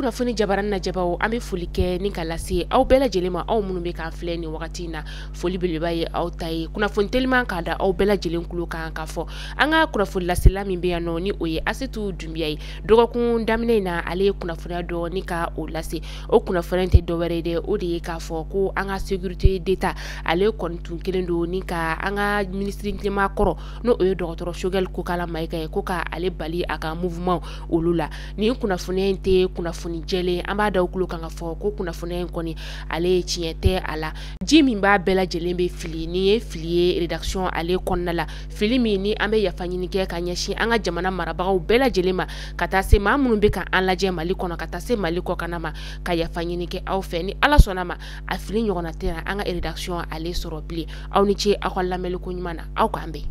Kunnafoni jabarani lajɛbaaw, an bɛ foli kɛ ni ka lase aw bɛɛ lajɛlen ma, aw minnu bɛ k'an filɛ nin wagati in na. Foli belebeleba ye aw ta ye. Kunnafoni teliman k'a da aw bɛɛ lajɛlen tulo kan k'a fɔ an ka kunnafoni lasela min bɛ yan nɔ, ni o ye Asetu Dunbiya ye, dɔgɔkun daminɛ in na, ale ye kunnafoniya dɔ ni ka o lase. O kunnafoniya tɛ dɔwɛrɛ ye dɛ, o de ye k'a fɔ ko an ka sécurité d'État, ale kɔni tun kelen don ni ka an ka minisiri ɲɛmaa kɔrɔ, n'o o ye dɔgɔtɔrɔ Choguel Kokala Mayiga ye, ko ka ale bali a ka mouvement olu la. Nin kunnafoniya in tɛ kunnafoni jɛlen. An b'a da aw tulo kan ka fɔ ko kunnafoniya in kɔni, ale ye tiɲɛ tɛ a la. Ji min b'a bɛɛ lajɛlen bɛ fili, nin ye fili ye rédaction ale kɔnɔna la, fili min ni an bɛ yafa ɲini kɛ ka ɲɛsin an ka jamana marabagaw bɛɛ lajɛlen ma, ka taa se maa minnu bɛ ka an lajɛ Mali kɔnɔ, ka taa se Mali kɔkanna ma, ka yafa ɲini kɛ aw fɛ. Ni Ala sɔnna ma, a fili ɲɔgɔnna tɛna an ka rédaction ale sɔrɔ bilen. Aw ni ce aw ka lamɛnliko ɲuman na. Aw k'an bɛn.